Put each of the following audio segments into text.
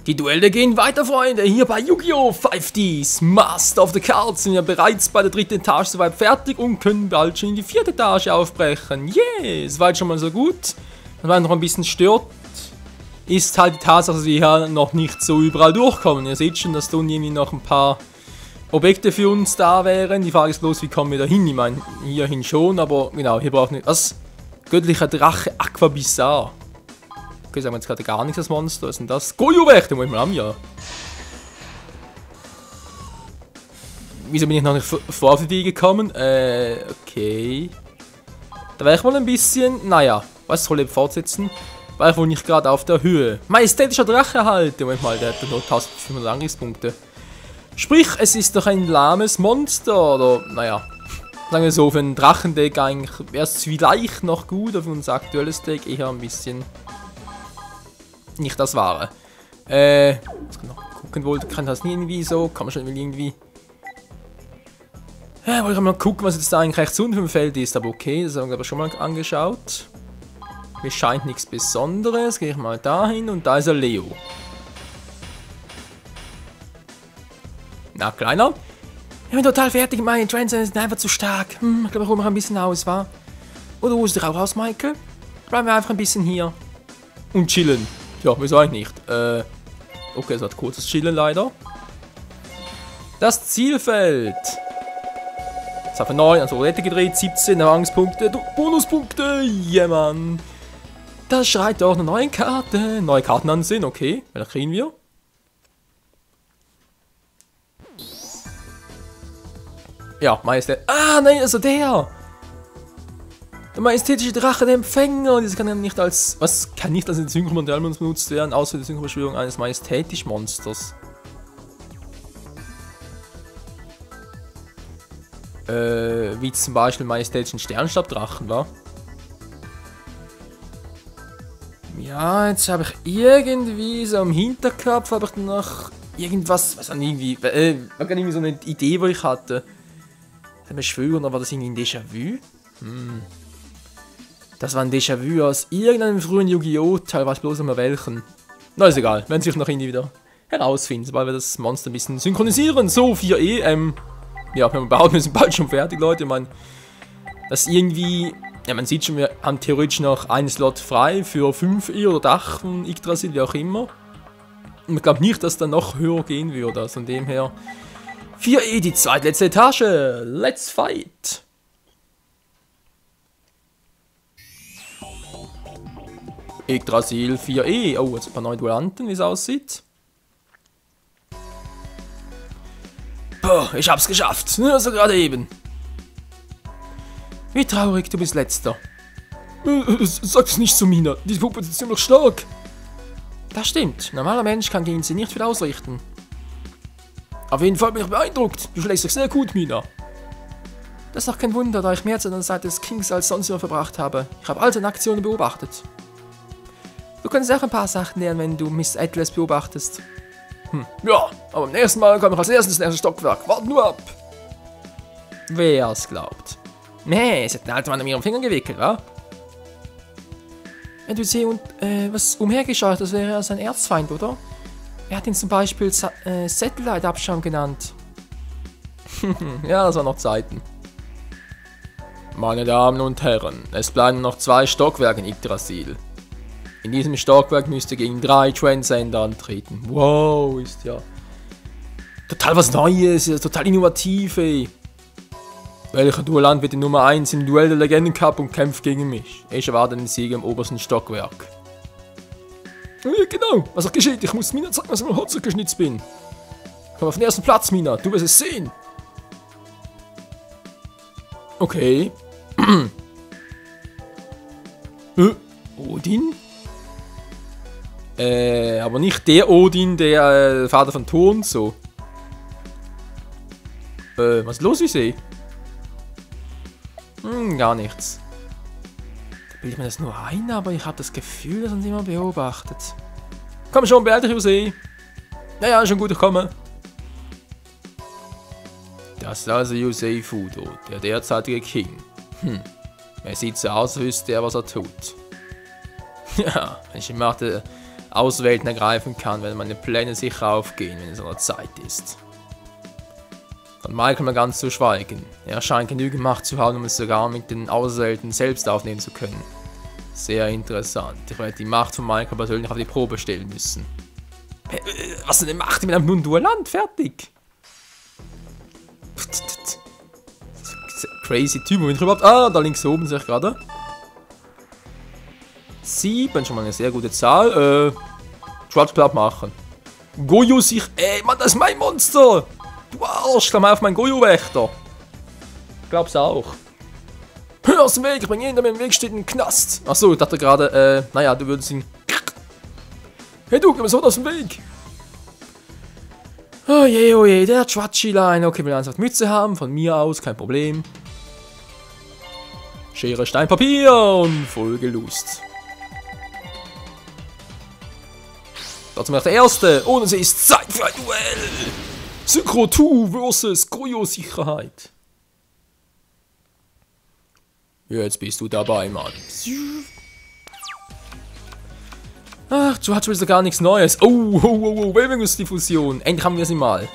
Die Duelle gehen weiter, Freunde. Hier bei Yu-Gi-Oh! 5Ds Master of the Cards sind wir bereits bei der 3. Etage soweit fertig und können bald schon in die 4. Etage aufbrechen. Yeah, es war jetzt schon mal so gut. Was noch ein bisschen stört, ist halt die Tatsache, dass wir hier noch nicht so überall durchkommen. Ihr seht schon, dass da irgendwie noch ein paar Objekte für uns da wären. Die Frage ist bloß, wie kommen wir da hin? Ich meine, hierhin schon, aber genau, hier braucht nicht. Was? Göttlicher Drache Aquabissar. Okay, sagen wir jetzt gerade gar nichts, das Monster. Was ist denn das? Goyo-Weg, den wollen wir haben, ja. Wieso bin ich noch nicht vor auf die Idee gekommen? Okay. Da wäre ich wohl ein bisschen, naja, was soll ich fortsetzen? War ich wohl nicht gerade auf der Höhe. Majestätischer Drache halt. Moment mal, der hat nur 1500 Angriffspunkte. Sprich, es ist doch ein lahmes Monster, oder, naja. Sagen wir so, für ein Drachendeck eigentlich wäre es vielleicht noch gut, aber für unser aktuelles Deck eher ein bisschen nicht das Wahre. Was kann noch gucken wollte, kann das nie irgendwie so, kann man schon irgendwie. Ja, wollte ich mal gucken, was jetzt da eigentlich rechts unten im Feld ist, aber okay, das haben wir aber schon mal angeschaut. Mir scheint nichts Besonderes, gehe ich mal dahin und da ist er Leo. Na, Kleiner? Ich bin total fertig, meine Trends sind einfach zu stark. Ich glaube, ich hole mich ein bisschen aus, wa? Oder holst du dich auch raus, Michael? Bleiben wir einfach ein bisschen hier. Und chillen. Ja, wieso eigentlich nicht? Okay, es hat kurzes Chillen leider. Das Zielfeld. Jetzt haben wir 9, also Roulette gedreht, 17 Erfahrungspunkte, Bonuspunkte, yeah, Mann. Das schreit doch eine neue Karte. Neue Karten ansehen, okay. Welche kriegen wir? Ja, Majestät. Ah, nein, also der. Der majestätische Drache, der Empfänger. Dieses kann ja nicht als. Was kann nicht als ein Synchronmodell benutzt werden, außer die Synchrobeschwörung eines majestätischen Monsters. Wie zum Beispiel majestätischen Sternstabdrachen, wa? Ja, jetzt habe ich irgendwie so im Hinterkopf habe ich noch irgendwas, was irgendwie, war irgendwie so eine Idee, die ich hatte. Ich beschwören, aber war das irgendwie ein Déjà-vu? Das war ein Déjà-vu aus irgendeinem frühen Yu-Gi-Oh! Teil, weiß bloß immer welchen. Na, ist egal, werden sich noch irgendwie wieder herausfinden, sobald wir das Monster ein bisschen synchronisieren. So, 4E, ja, wenn wir behaupten, wir sind bald schon fertig, Leute. Ich meine, das irgendwie, ja, man sieht schon, wir haben theoretisch noch einen Slot frei für 5E oder Dach von Yggdrasil, wie auch immer. Und ich glaube nicht, dass da noch höher gehen würde, also von dem her. 4E, die zweitletzte Etage. Let's fight! Yggdrasil 4E. Oh, jetzt ein paar neue Duellanten, wie es aussieht. Boah, ich hab's geschafft. Nur so gerade eben. Wie traurig, du bist letzter. Sag's nicht zu Mina. Die Puppe ist ziemlich stark. Das stimmt. Ein normaler Mensch kann gegen sie nicht viel ausrichten. Auf jeden Fall bin ich beeindruckt. Du schlägst dich sehr gut, Mina. Das ist doch kein Wunder, da ich mehr Zeit an der Seite des Kings als sonst immer verbracht habe. Ich habe all seine Aktionen beobachtet. Du kannst auch ein paar Sachen lernen, wenn du Miss Atlas beobachtest. Ja, aber beim nächsten Mal komme ich als erstes ins erste Stockwerk. Warte nur ab. Wer es glaubt. Nee, es hat ein alter Mann an ihrem Finger gewickelt, wa? Wenn du sie was umhergeschaut, das wäre ja sein Erzfeind, oder? Er hat ihn zum Beispiel Satellite-Abschaum genannt. Ja, das waren noch Zeiten. Meine Damen und Herren, es bleiben noch 2 Stockwerke in Yggdrasil. In diesem Stockwerk müsst ihr gegen 3 Transcender antreten. Wow, ist ja total was Neues, ist total innovativ, ey. Welcher Duellant wird die Nummer 1 im Duell der Legenden Cup und kämpft gegen mich? Ich erwarte den Sieg im obersten Stockwerk. Ja, genau, was auch geschieht, ich muss Mina zeigen, dass ich mit Holz geschnitzt bin. Komm auf den ersten Platz, Mina, du wirst es sehen. Okay. Odin? Aber nicht der Odin, der Vater von Thor und so. Was ist los, ich sehe? Gar nichts. Da bildet mir das nur ein, aber ich habe das Gefühl, dass uns jemand beobachtet. Komm schon, beeil dich, Jose. Ja, schon gut, ich komme. Das ist also Yusei Fudo, der derzeitige King. Er sieht so aus, als wüsste er, was er tut. Ja, wenn ich ihm Außenwelten ergreifen kann, wenn meine Pläne sicher aufgehen, wenn es an der Zeit ist. Von Michael mal ganz zu schweigen. Er scheint genügend Macht zu haben, um es sogar mit den Außenwelten selbst aufnehmen zu können. Sehr interessant. Ich werde die Macht von Michael persönlich auf die Probe stellen müssen. Was denn Macht mit einem Nundualand? Fertig! Crazy Typ, Moment überhaupt. Ah, da links oben sehe ich gerade. 7, schon mal eine sehr gute Zahl. Trudge Club machen. Goyo sich. Ey, Mann, das ist mein Monster! Du Arsch, komm mal auf meinen Goyo-Wächter. Glaub's auch. Hör aus dem Weg, ich bring ihn, der mir im Weg steht, in den Knast. Achso, ich dachte gerade, naja, du würdest ihn. Hey du, komm so aus dem Weg. Oh je, der Trudgy-Line. Okay, will ernsthaft Mütze haben, von mir aus, kein Problem. Schere, Stein, Papier und Folgelust. Dazu noch der erste. Und es ist Zeit für ein Duell. Synchro 2 vs. Goyo-Sicherheit. Jetzt bist du dabei, Mann. Ach, du hast wieder gar nichts Neues. Oh, Wellbewegungsdiffusion. Endlich haben wir sie mal.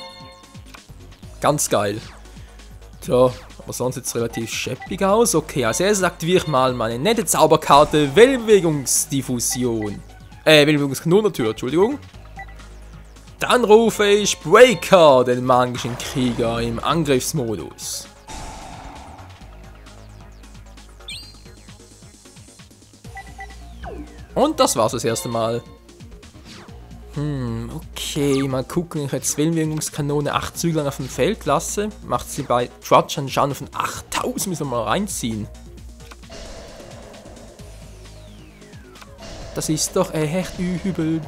Ganz geil. Tja, aber sonst sieht es relativ scheppig aus. Okay, als erstes aktiviere ich mal meine nette Zauberkarte Wellbewegungsdiffusion. Wellbewegungskanon natürlich, Entschuldigung. Dann rufe ich Breaker, den magischen Krieger, im Angriffsmodus. Und das war's das erste Mal. Okay, mal gucken, ich jetzt Wellbewegungskanone 8 Züge lang auf dem Feld lasse. Macht sie bei Trudge einen Schaden von 8000, müssen wir mal reinziehen. Das ist doch echt übel.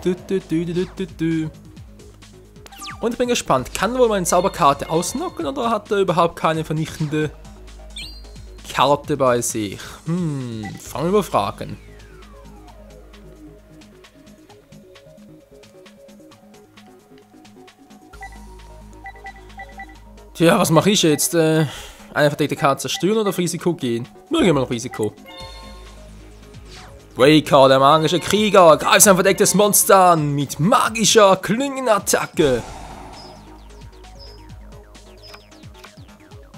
Und ich bin gespannt, kann wohl meine Zauberkarte ausnocken oder hat er überhaupt keine vernichtende Karte bei sich? Fangen wir Fragen. Tja, was mache ich jetzt? Eine verdeckte Karte zerstören oder auf Risiko gehen? Nur gehen wir noch Risiko. Breaker, der magische Krieger, greift sein verdecktes Monster an mit magischer Klingenattacke.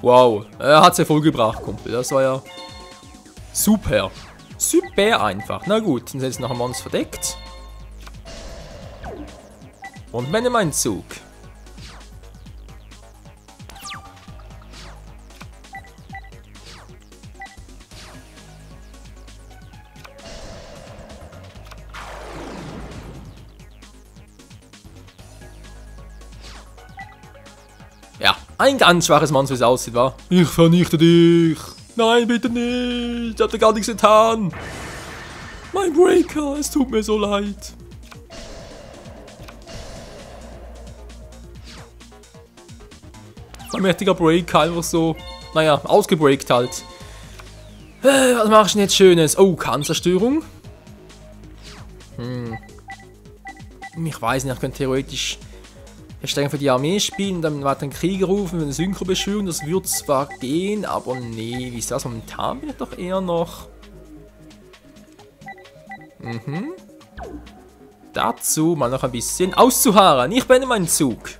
Wow, er hat es ja voll gebracht, Kumpel. Das war ja super. Super einfach. Na gut, dann ist noch ein Monster verdeckt. Und wende meinen Zug. Ja, ein ganz schwaches Monster, wie es aussieht, wa? Ich vernichte dich! Nein, bitte nicht! Ich hab dir gar nichts getan! Mein Breaker, es tut mir so leid! Mein mächtiger Breaker einfach so, naja, ausgebreakt halt. Was mach ich denn jetzt Schönes? Oh, Kanzerstörung? Ich weiß nicht, ich könnte theoretisch für die Armee spielen, dann weiter einen Krieger rufen, eine Synchro beschwören, das würde zwar gehen, aber nee, wie ist das? Momentan bin ich doch eher noch... Dazu mal noch ein bisschen auszuharren. Ich beende meinen Zug.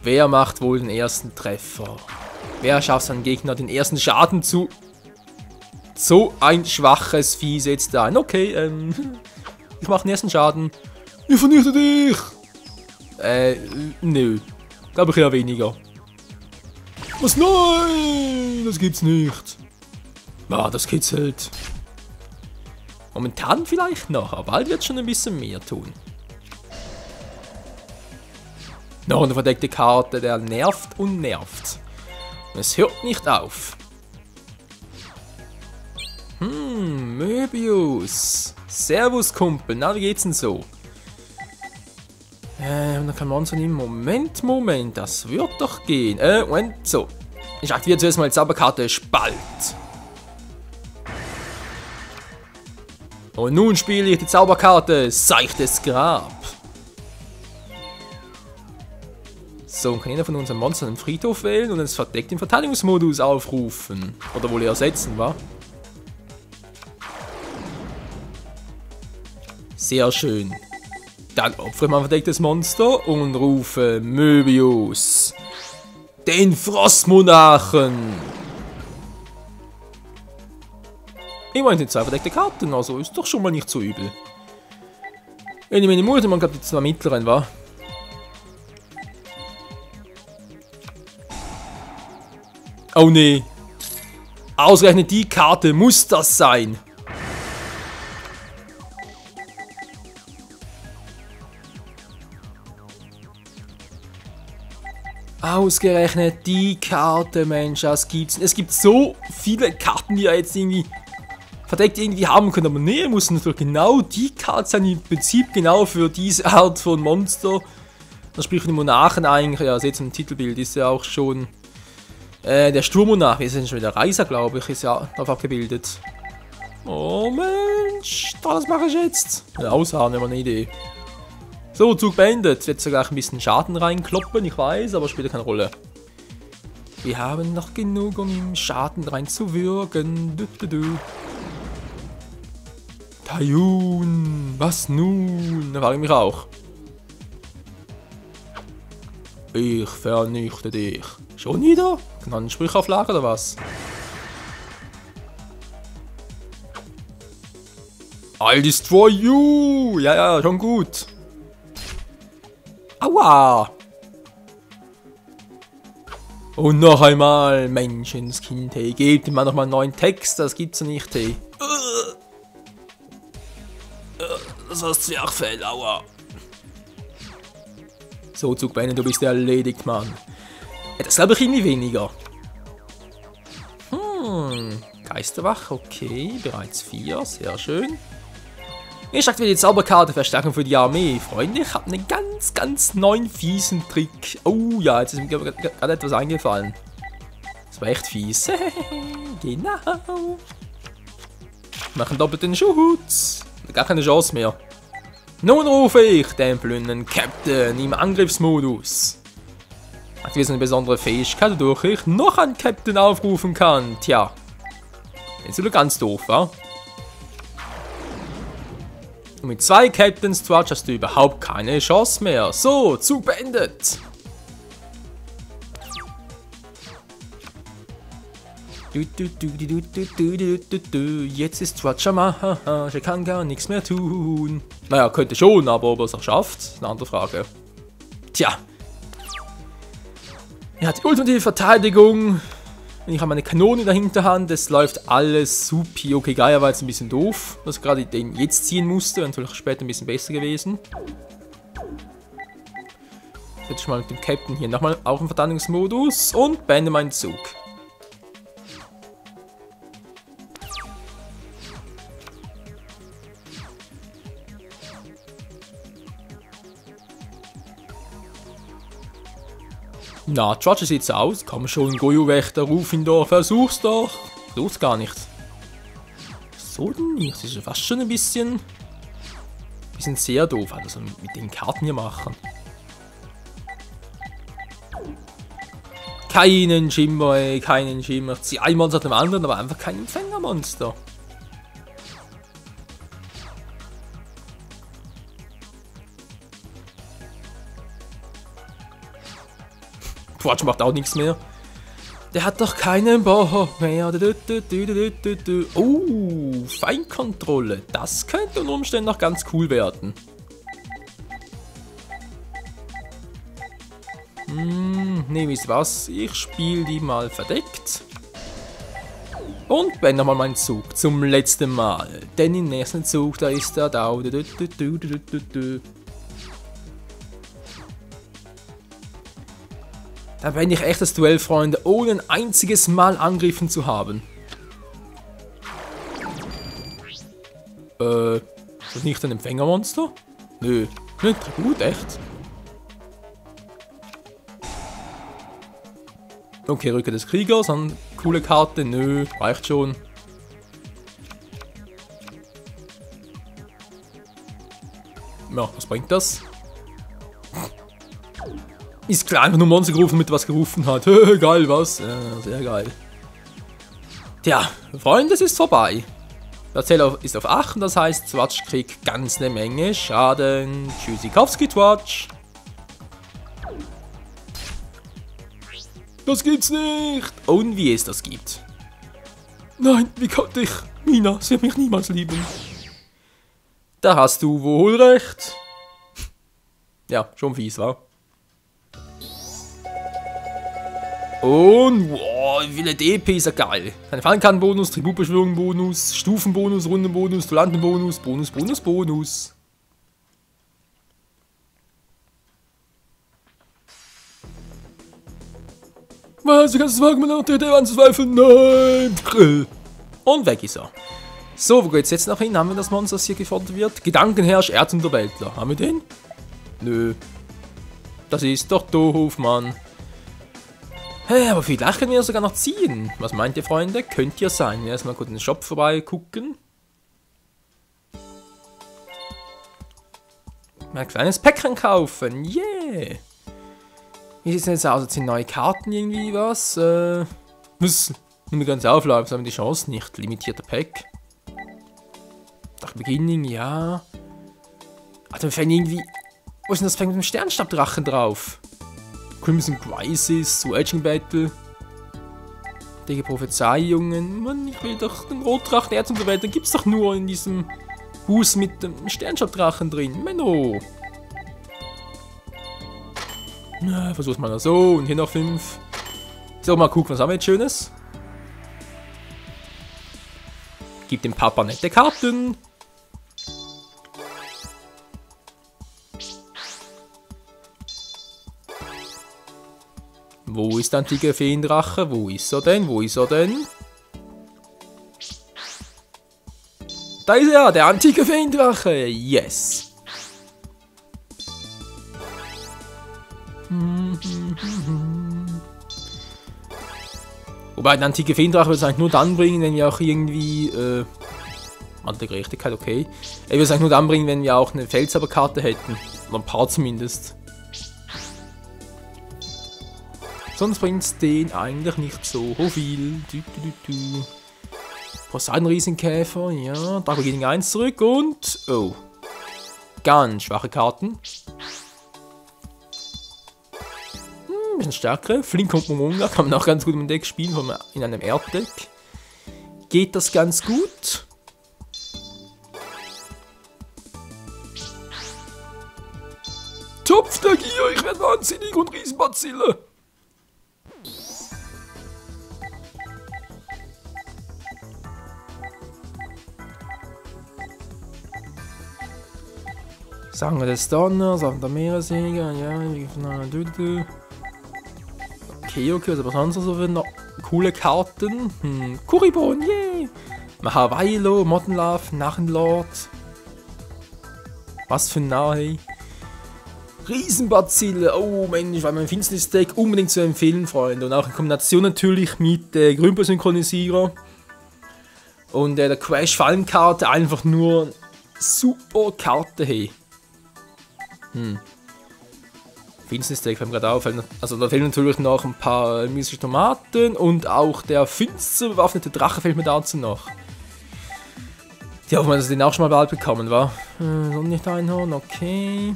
Wer macht wohl den ersten Treffer? Wer schafft seinen Gegner den ersten Schaden zu... So ein schwaches Vieh setzt da ein. Okay, ich mache den ersten Schaden. Ich vernichte dich! Nö. Glaube ich eher weniger. Was? Nein! Das gibt's nicht. Ah, das kitzelt. Momentan vielleicht noch, aber bald wird schon ein bisschen mehr tun. Noch eine verdeckte Karte, der nervt und nervt. Es hört nicht auf. Möbius. Servus, Kumpel. Na, wie geht's denn so? Und dann kann man so nehmen. Moment. Das wird doch gehen. Moment. So. Ich aktiviere zuerst mal die Zauberkarte Spalt. Und nun spiele ich die Zauberkarte Seichtes Grab. So, kann jeder von unseren Monstern einen Friedhof wählen und es verdeckt im Verteidigungsmodus aufrufen. Oder wohl ersetzen, wa? Sehr schön. Dann opfere ich mein verdecktes Monster und rufe Möbius. Den Frostmonarchen. Immerhin sind 2 verdeckte Karten, also ist doch schon mal nicht so übel. Wenn ich meine Mutter, man glaubt die 2 mittleren, war. Oh nee. Ausgerechnet die Karte muss das sein. Ausgerechnet die Karte, Mensch, das gibt's. Es gibt so viele Karten, die er jetzt irgendwie verdeckt irgendwie haben können, aber nee, muss natürlich genau die Karte sein, im Prinzip genau für diese Art von Monster. Da spricht die Monarchen eigentlich, ja, seht ihr im Titelbild, ist ja auch schon der Sturmmonarch, ist ja schon wieder Reiser, glaube ich, ist ja darauf abgebildet. Oh Mensch, was mache ich jetzt? Ja, aushauen, wäre eine Idee. So, Zug beendet. Wird sogar ein bisschen Schaden reinkloppen, ich weiß, aber spielt keine Rolle. Wir haben noch genug, um im Schaden reinzuwirken. Tayun, was nun? Da war ich mich auch. Ich vernichte dich. Schon wieder? Kann einen Sprüche auf Lager oder was? I'll destroy you! Ja, ja, schon gut. Aua! Und noch einmal, Menschenskind, hey, gebt ihm mal nochmal einen neuen Text, das gibt's ja nicht, hey. Das hast Zwerchfell, aua. So, Zug beendet, du bist erledigt, Mann. Ja, das glaube ich irgendwie weniger. Geisterwach, okay, bereits 4, sehr schön. Ich aktiviere die Zauberkarte Verstärkung für die Armee. Freunde, ich habe einen ganz neuen fiesen Trick. Oh ja, jetzt ist mir gerade etwas eingefallen. Das war echt fies. Genau. Machen doppelten Schutz. Gar keine Chance mehr. Nun rufe ich den blinden Captain im Angriffsmodus. Aktiviert eine besondere Fähigkeit, wodurch ich noch einen Captain aufrufen kann. Tja. Jetzt ist wieder ganz doof, wa? Und mit 2 Captains Twatch hast du überhaupt keine Chance mehr. So, Zug beendet. Jetzt ist Twatch am Arsch, er kann gar nichts mehr tun. Naja, könnte schon, aber ob er es auch schafft, ist eine andere Frage. Tja. Er hat die ultimative Verteidigung. Ich habe meine Kanone in der Hinterhand, es läuft alles supi. Okay, Gaia war jetzt ein bisschen doof, dass ich gerade den jetzt ziehen musste, und vielleicht später ein bisschen besser gewesen. Jetzt mal mit dem Captain hier nochmal auf den Verteidigungsmodus und beende meinen Zug. Na, Trotsch sieht's aus. Komm schon, Goju-Wächter, ruf ihn doch, versuch's doch. Versuch's gar nicht. So denn nicht? Das ist ja fast schon ein bisschen sehr doof, also mit den Karten hier machen. Keinen Schimmer, ey, keinen Schimmer. Ich ziehe ein Monster nach dem anderen, aber einfach kein Empfängermonster. Quatsch, macht auch nichts mehr. Der hat doch keinen Bock mehr. Oh, Feinkontrolle. Das könnte unter Umständen noch ganz cool werden. Nee, wisst ihr was? Ich spiele die mal verdeckt. Und beende nochmal meinen Zug zum letzten Mal. Denn im nächsten Zug, da ist er da. Da beende ich echt das Duell, Freunde, ohne ein einziges Mal angegriffen zu haben. Ist das nicht ein Empfängermonster? Nö, nicht gut, echt. Okay, Rückkehr des Kriegers, eine coole Karte, nö, reicht schon. Ja, was bringt das? Ist klar, einfach nur Monster gerufen, damit er was gerufen hat. Geil, was? Sehr geil. Tja, Freunde, es ist vorbei. Der Zähler ist auf 8 und das heißt, Twatsch kriegt ganz eine Menge Schaden. Tschüssikowski, Twatsch. Das gibt's nicht. Und wie es das gibt. Nein, wie konnte ich? Mina, sie wird mich niemals lieben. Da hast du wohl recht. Ja, schon fies, wa? Und, wow, wie viele DP ist ja geil. Keine Fallkartenbonus, Tributbeschwörung-Bonus, Stufenbonus, Rundenbonus, Duellantenbonus, Bonus, Bonus, Bonus. Was, du kannst es wagen, meine Autorität anzuzweifeln? Nein! Grill. Und weg ist er. So, wo geht's jetzt noch hin? Haben wir das Monster, das hier gefordert wird? Gedankenherrsch, Erzunterwäldler. Haben wir den? Nö. Das ist doch doof, Mann. Hey, aber vielleicht können wir sogar noch ziehen. Was meint ihr, Freunde? Könnt ihr sein. Erstmal kurz in den Shop vorbei gucken. Mal ein kleines Päckchen kaufen. Yeah! Wie sieht es jetzt aus? Jetzt sind neue Karten irgendwie was? Muss nur ganz aufladen, haben wir die Chance nicht. Limitierter Pack. Nach Beginning, ja. Alter, wir fängt irgendwie. Wo ist denn das? Fängt mit dem Sternstabdrachen drauf? Crimson Crisis, Wedging Battle. Dicke Prophezeiungen. Mann, ich will doch den Rotdrachen Erz und so weiter. Den gibt's doch nur in diesem Hus mit dem Sternstabdrachen drin. Menno. Na, versuch's mal so. Und hier noch 5. So, mal gucken, was haben wir jetzt Schönes? Gib dem Papa nette Karten. Wo ist der antike Feendrache? Wo ist er denn? Wo ist er denn? Da ist er, der antike Feendrache. Yes. Wobei, der antike Feendrache würde es eigentlich nur dann bringen, wenn wir auch irgendwie, Mantel Gerechtigkeit, okay. Er würde es eigentlich nur dann bringen, wenn wir auch eine Feldzauberkarte hätten. Oder ein paar zumindest. Sonst bringt es den eigentlich nicht so viel. Poseidon-Riesenkäfer, ja. Dragogening 1 zurück und... Oh. Ganz schwache Karten. Ein bisschen stärkere. Flink und Momonga kann man auch ganz gut im Deck spielen, in einem Erddeck. Geht das ganz gut. Topf der Gier, ich werde wahnsinnig und Riesenbazille. Sanger des Donners, auf der Meeresjäger, ja, okay, also was haben wir so für noch coole Karten? Kuribon, yay! Mahawailo, Mottenlove, Narrenlord. Was für ein Nahe. Riesenbazille, oh Mensch, war mein Finsternis-Deck unbedingt zu empfehlen, Freunde. Und auch in Kombination natürlich mit Grünper-Synchronisierer. Und der Crash-Fallenkarte, einfach nur super Karte, hey. Finsternis-Deck fällt mir gerade auf. Also da fehlen natürlich noch ein paar mystische Tomaten und auch der finster bewaffnete Drache fällt mir dazu noch. Die hoffen wir, dass wir den auch schon mal bald bekommen, wa? Nicht Einhorn, okay.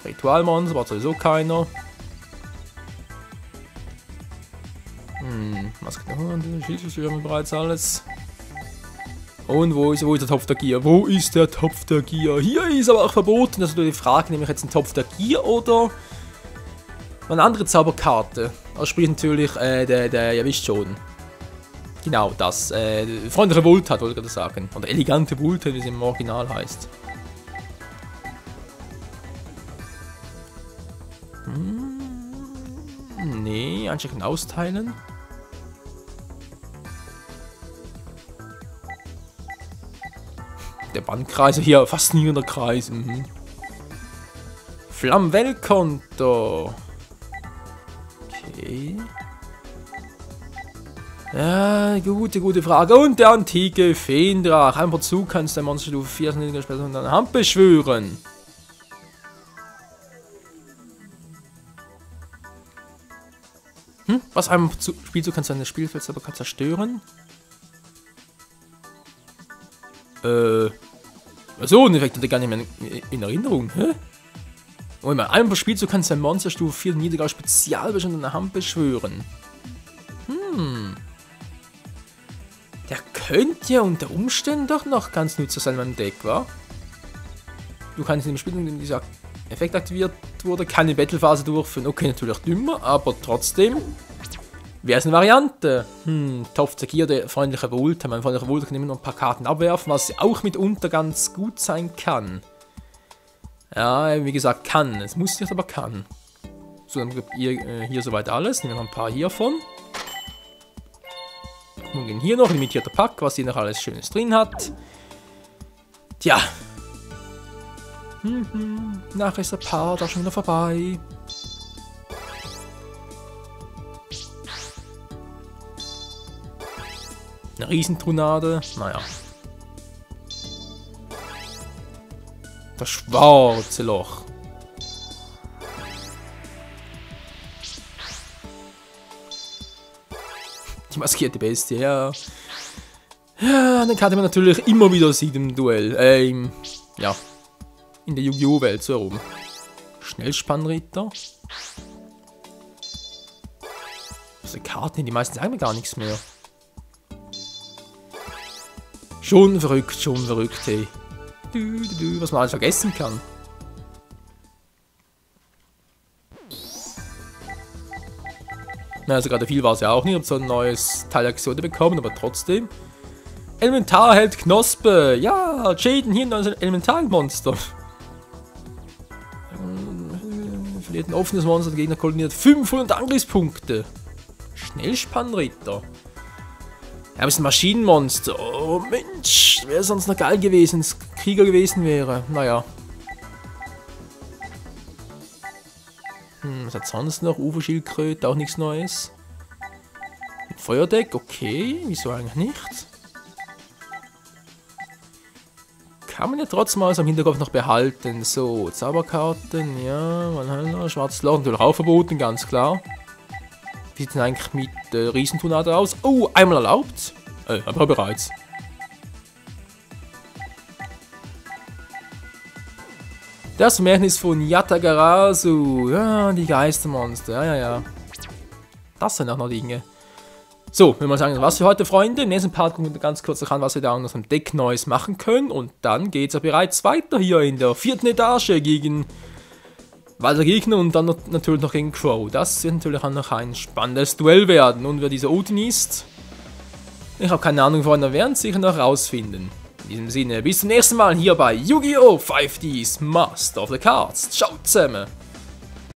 Ritualmonster, war sowieso keiner. Maske der Hand, Schildschüsse haben wir bereits alles. Und wo ist der Topf der Gier? Wo ist der Topf der Gier? Hier ist aber auch verboten. Also die Frage, nehme ich jetzt einen Topf der Gier oder eine andere Zauberkarte? Also sprich natürlich, ihr wisst schon. Genau, das. Freundliche Wohltat, wollte ich gerade sagen. Oder elegante Wohltat, wie es im Original heißt. Nee, anscheinend austeilen. Der Bandkreis, hier, faszinierender Kreis. Flammwellkonto. Okay. Ja, gute Frage. Und der antike Feendrach. Einfach zu kannst du der Monsterstufe 4 und deine Hand beschwören. Was einem Spielzug kannst du eine Spielfeldzauberkarte zerstören? So einen Effekt hatte ich gar nicht mehr in Erinnerung, hä? Oh, einmal einem Spielzug kannst du ein Monsterstufe 4 niedriger Spezialbestand in der Hand beschwören. Der könnte ja unter Umständen doch noch ganz nützlich sein in meinem Deck, wa? Du kannst in dem Spiel, in dem dieser Effekt aktiviert wurde, keine Battlephase durchführen. Okay, natürlich dümmer, aber trotzdem wäre es eine Variante. Topf Zekier, freundlicher Wohltat. Mein freundlicher Wohltat kann immer noch ein paar Karten abwerfen, was auch mitunter ganz gut sein kann. Ja, wie gesagt, kann. Es muss nicht, aber kann. So, dann gibt ihr hier soweit alles. Nehmen wir noch ein paar hiervon. Und gehen hier noch limitierter Pack, was hier noch alles Schönes drin hat. Tja. Nachher ist der Part auch schon wieder vorbei. Eine Riesentornade. Naja. Das schwarze Loch. Die maskierte Bestie, ja. Ja, eine Karte man natürlich immer wieder sieht im Duell. Ja. In der Yu-Gi-Oh! Welt so herum. Schnellspannritter. Diese Karten, die meisten sagen mir gar nichts mehr. Schon verrückt, hey. Was man alles vergessen kann. Na, also gerade viel war es ja auch nicht. Ich habe so ein neues Teil der Episode bekommen, aber trotzdem. Elementarheld Knospe. Ja, Jaden hier ein neues Elementarmonster. Verliert ein offenes Monster, der Gegner koloniert 500 Angriffspunkte. Schnellspannritter. Ja, aber es ist ein Maschinenmonster. Oh Mensch, wäre sonst noch geil gewesen, wenn es Krieger gewesen wäre. Naja. Was hat sonst noch? Uferschildkröte, auch nichts Neues. Ein Feuerdeck, okay. Wieso eigentlich nicht? Kann man ja trotzdem alles am Hinterkopf noch behalten. So, Zauberkarten, ja, Valhalla, schwarzes Loch natürlich auch verboten, ganz klar. Wie sieht denn eigentlich mit Riesentornado aus? Oh, einmal erlaubt. Aber bereits. Das Märchen ist von Yatagarasu. Ja, die Geistermonster. Ja. Das sind auch noch Dinge. So, wenn wir sagen, das war's für heute, Freunde. Im nächsten Part gucken wir ganz kurz an, was wir da an unserem Deck Neues machen können. Und dann geht's ja bereits weiter hier in der 4. Etage gegen weitere Gegner und dann natürlich noch gegen Crow. Das wird natürlich auch noch ein spannendes Duell werden. Und wer dieser Odin ist, ich habe keine Ahnung, Freunde, werden es sicher noch rausfinden. In diesem Sinne, bis zum nächsten Mal hier bei Yu-Gi-Oh! 5Ds Master of the Cards. Ciao zusammen!